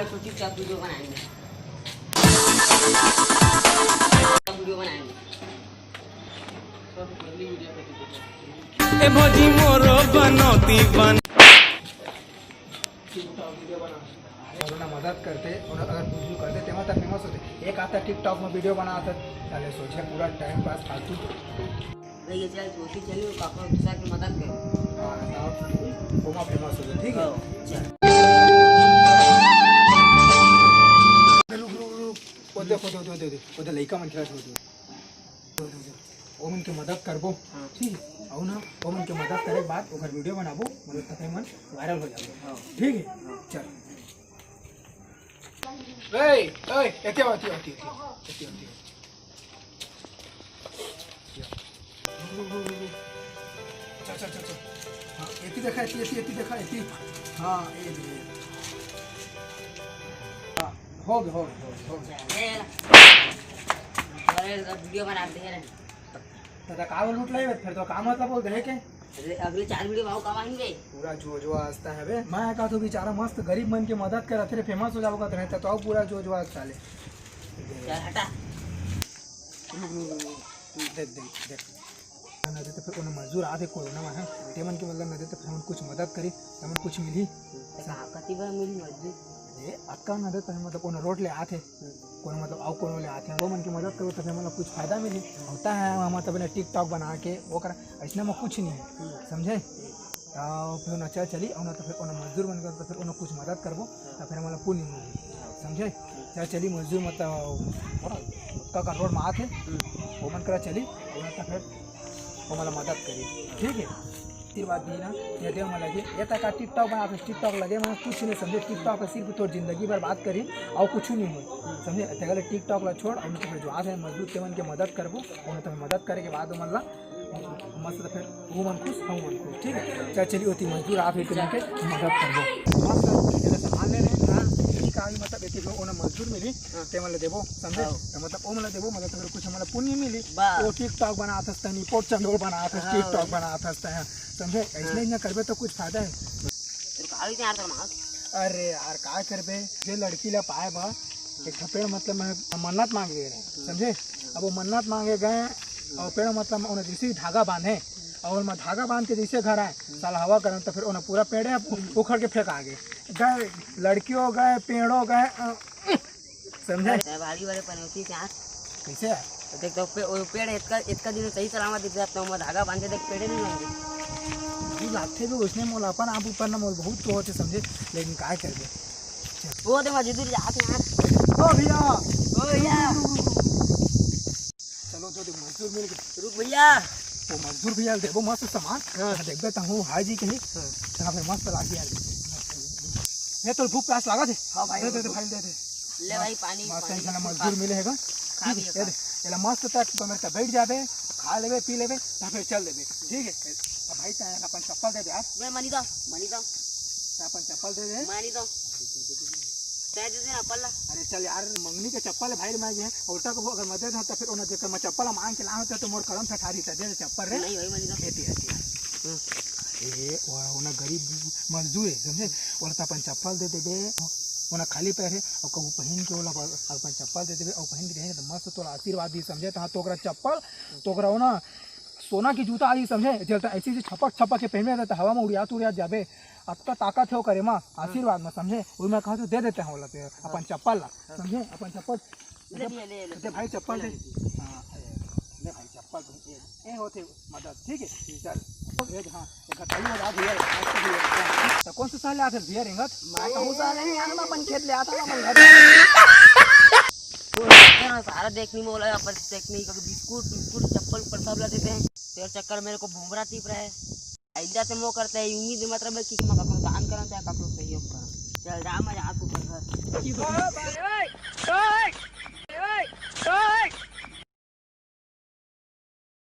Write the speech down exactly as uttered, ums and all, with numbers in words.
तो चुपचाप वीडियो बनाएंगे। वीडियो बनाएंगे। ए भौजी मोरो बनौती बन। वीडियो बना। अगर ओला मदद करते और अगर कुछ भी करते, तेमा तक फेमस होते। एक आता टिकटॉक में वीडियो बनाता, साले सोचे पूरा टाइम पास फालतू। भैया चल, सोची चलियो, काका दूसरा की मदद करो। हाँ, तो ओमा फेमस होते, ठीक है? चल। रुक, रुक, रुक। वो देखो, दो, दो, दो, दो। वो दे लइका मन खेलत होते। दो, दो, दो। ओमन के मदद करबो। हाँ। ठीक है? अउ ना, ओमन के मदद करे के बाद ओकर वीडियो बनाबो, मतलब तके मन वायरल हो जाबो। हाँ। ठीक है? चल। ए, ए, एते आओ, एते आओ, एते आओ, एते आओ, एते आओ। अच्छा, अच्छा, अच्छा, अच्छा। हाँ, एती देखा, एती, एती, एती देखा, एती। हाँ, ए दे। हाँ, हो गया, हो गया, हो गया, हो गया। अरे, अब वीडियो बनाते हैं। दादा, का लूट लाए, फिर तो काम मतलब बोल दे के। अरे, अगले चार वीडियो भाव कब आएंगे? पूरा जो जो आस्था है बे। मैं कहा तो बेचारा मस्त गरीब मन के मदद करत रे, फेमस हो जाओगा तो रहता तो पूरा जो जो आस्था ले। चल हटा। रुक, रुक, रुक, रुक। देख, देख, देख। ना दे तो फिर कोनो मजदूर आ दे कोरोना में, हाँ। ते मन के मतलब ना दे तो फिर हमन कुछ मदद करी, हमन कुछ मिली। कहाँ कति बार मिली मजदूर? ए, अक्का ना दे तो फिर मतलब कोनो रोड ले आथे, कोनो मतलब अउ कोनो ले आथे, वो मन के मदद करो तो फिर मतलब कुछ फायदा मिली। होता है हम मतलब ने टिकटॉक बना के वो करा, ऐसने में कुछ नहीं है, समझे? तो फिर ना चल चली, और ना तो फिर कोनो मजदूर बन गए तो फिर कोनो कुछ मदद करबो, तो फिर मतलब पुण्य मिली, समझे? चल चली मजदूर मतलब का, का रोड में आथे, वो मन करा चली, और ना तो फिर वो मतलब मदद करी, ठीक है? फिर बात दी ना, ये दे हम लगे, ये तक टिकटॉक बना, फिर टिकटॉक लगे, मैं कुछ नहीं समझे, टिकटॉक है सिर्फ तोर जिंदगी बर्बाद करी, और कुछ नहीं हो, समझे? ते गले टिकटॉक ला छोड़, और उनके फिर जो आथे मजदूर ते मन के मदद करबो, उन्हें तो मदद करे के बाद मतलब मस्त फिर वो मन खुश, हम मन खुश, ठीक है? चल चली होती मजदूर आप एक के मदद करबो, मस्त एला संभाल ले रहे, हाँ, ठीक है, मतलब एक एक ओना मजदूर मिली, ते मन ला देबो, समझे? तो मतलब ओ मन ला देबो, मतलब तो फिर कुछ हमला पुण्य मिली। बस। वो टिकटॉक बनात हस तनी, पोट चंदोल बनात हस, हाँ। टिकटॉक बनात हस तैं, समझे? ऐसने इतना करबे तो कुछ फायदा है। तेरे को आगे यार कर मार। अरे यार, का करबे, जे लड़की ला पाए बा, एक ठा पेड़ मतलब मैं मन्नत मांगे गए रहे, समझे? अब वो मन्नत मांगे गए और पेड़ मतलब उन्हें जैसे ही धागा बांधे और मैं धागा बांध के जैसे घर आए, साला हवा करन तो फिर उन्हें पूरा पेड़ है उखड़ के फेंक आ गए। गए लड़कियों गए, पेड़ों गए, अ, समझे? अरे भारी वाले पनौती से हाथ। कैसे है? तो देख तो पे, वो पेड़ इतना इतना दिन सही सलामत दिख रहा, तो मैं धागा बांधे देख पेड़े नहीं बांधे। तू लागथे भी उसने मोल अपन आप ऊपर ना मोल बहुत तो होते समझे, लेकिन काय करबे? वो दे मजदूर जाते हैं। ओ भैया, ओ भैया। चलो तो देख मजदूर मिल गए। रुक भैया। वो मजदूर भैया देबो मस्त सामान। हाँ। देखबे त हूँ हाय जी कही। हाँ। यहाँ पे मस्त लाग गया। ये तो भूख प्यास लागा थे। हाँ भाई, दे दे दे भूख। भाई दे दे। ले भाई पानी, मस्त पानी इंसान बिल्कुल मजदूर खा। मिले हैगा। खा भी ये खा। दे, एला मस्त तक कमर पे बैठ जाबे, खा लेबे, पी लेबे, ता फिर चल देबे। ठीक है? अब भाई तैं अपन चप्पल दे दे यार। मैं मनी दो, मनी दो, तैं अपन चप्पल दे दे। मनी दो। तय दे देना पल्ला। अरे चल यार, मंगनी के चप्पल है भाई, मैं ये उल्टा को अगर मदद हो तो फिर उन्हें देकर मैं चप्पल मांग के लाऊं तो मोर कलम से ठारी दे दे चप्पल रे। नहीं भाई, मनी दो। एती, एती। हम्म। ए, वो, वो ना गरीब मजदूर है, समझे? ओला तो अपन चप्पल दे देबे, वो ना खाली पैर है, और कहूँ पहन के ओला अपन चप्पल दे देबे, और पहन के जाएंगे तो मस्त तोला आशीर्वाद दी, समझे? तो हाँ, तो ओकरा चप्पल, तो ओकरा वो ना सोना की जूता आई, समझे? जल तो ऐसी ऐसी छपक छपक के पहनबे, तो हवा में उड़ियात उड़ियात जाबे, अतना ताकत है ओकरे मा, आशीर्वाद में, समझे? वो मैं कहा तो दे देते हैं ओला, तो अपन चप्पल ला, समझे? अपन चप्पल ले भैया, ले, ले। दे भाई चप्पल दे। हाँ, ए, ले भाई चप्पल दे। ए, ए होते मदद, ठीक है? चल। ए, हाँ, एक घंटा ही हो रहा भैया, आज तो भैया। तो कौन सा साल आते भैया रेंगत? मैं कहूँ साल नहीं यार, मैं अपन खेत ले आता हूँ, अपन घर। ना, सारा देखनी मोला, अपन देखनी, कभी बिस्कुट, बिस्कुट, चप्पल, उप्पल सब ला देते हैं। तेरे चक्कर मेरे को भूमरा टीप रहा है। आइंदा से मो करते हैं, उम्मीद मत रहे कि मैं ककरो दान करना चाहे ककरो सहयोग करना। चल जा, मैं जा तू कर घर।